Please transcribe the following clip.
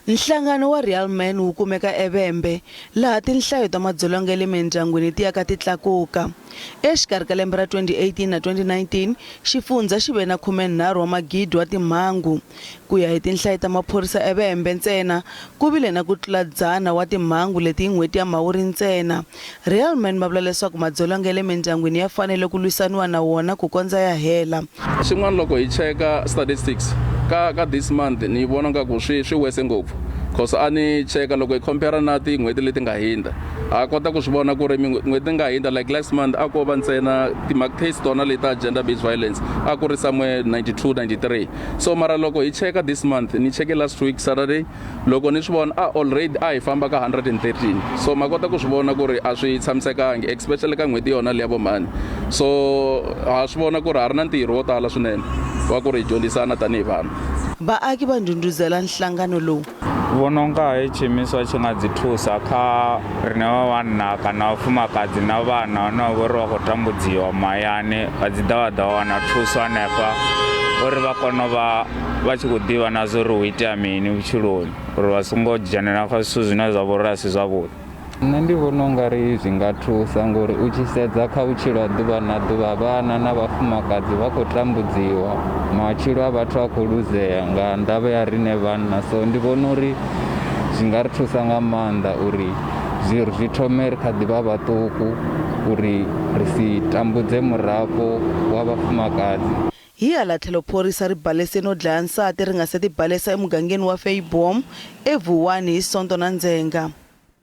Nhlangano wa Real Men wu kumeka eVhembe, laha tinhlayo ta madzolonga ya le mindyangwini ti yaka ti tlakuka. Exikarhi ka lembe ra 2018 na 2019, xifundzha xi ve na khumenharhu wa magidi wa timhangu. Ku ya hi tinhlayo ta maphorisa eVhembe ntsena, ku vile na ku tlula dzana wa timhangu leti hi n'hweti ya Mhawuri ntsena. Real Men va vula leswaku madzolonga ya le mindyangwini ya fanele ku lwisaniwa na wona ku kondza ya hela. Xin'wana loko hi cheka statistics ka ka this month ni vona nga ku swi swi wese ngopfu cause a ni cheka loko hi compare na tin'hweti leti nga hindza ha kota ku swi vona ku ri n'hweti nga hindza like last month a ko va ntsena ti-case tona leti ta gender based violence a ku ri somewhere 92 93 so mara loko hi cheka this month ni cheke last week Saturday loko ni swi vona a already a hi famba ka 113 so ma kota ku swi vona ku ri a swi tshamisekangi especially ka n'hweti yona leya vomhani so ha swi vona ku ri ha ri na ntirho wo tala swinene wa ku ri hi dyondzisana tanihi vanhu. Vaaki va ndhundhuzela nhlangano lowu. Vhona unga heyi tshiimiswa tshi nga dzi thusa kha riṋe vha vhanna kana vhafumakadzi na vhana vhane vha vha uri vha khou tambudziwa mahayani vha dzi ḓa vha ḓa wana thuso hanefha uri vha kone u vha vha tshi khou ḓivha na zwa uri hu itea mini vhutshiloni uri vha songo dzhenela kha zwithu zwine zwa vha uri a si zwavhuḓi. Nṋe ndi vhona u nga ri zwi nga thusa ngori u tshi sedza kha vhutshilo ha ḓuvha na ḓuvha vhana na vhafumakadzi vha khou tambudziwa, matshilo a vhathu a khou luzea nga ndavha ya riṋe vhanna so ndi vhona uri zwi nga ri thusa nga maanḓa uri zwi zwi thome ri kha ḓi vha vhaṱuku uri ri si tambudze murafho wa vhafumakadzi. Hi hala tlhelo phorisa ri balese no dlaya nsati ri nga se tibalesa emugangeni wa Feyboom eVuwani hi Sonto na ndzhenga.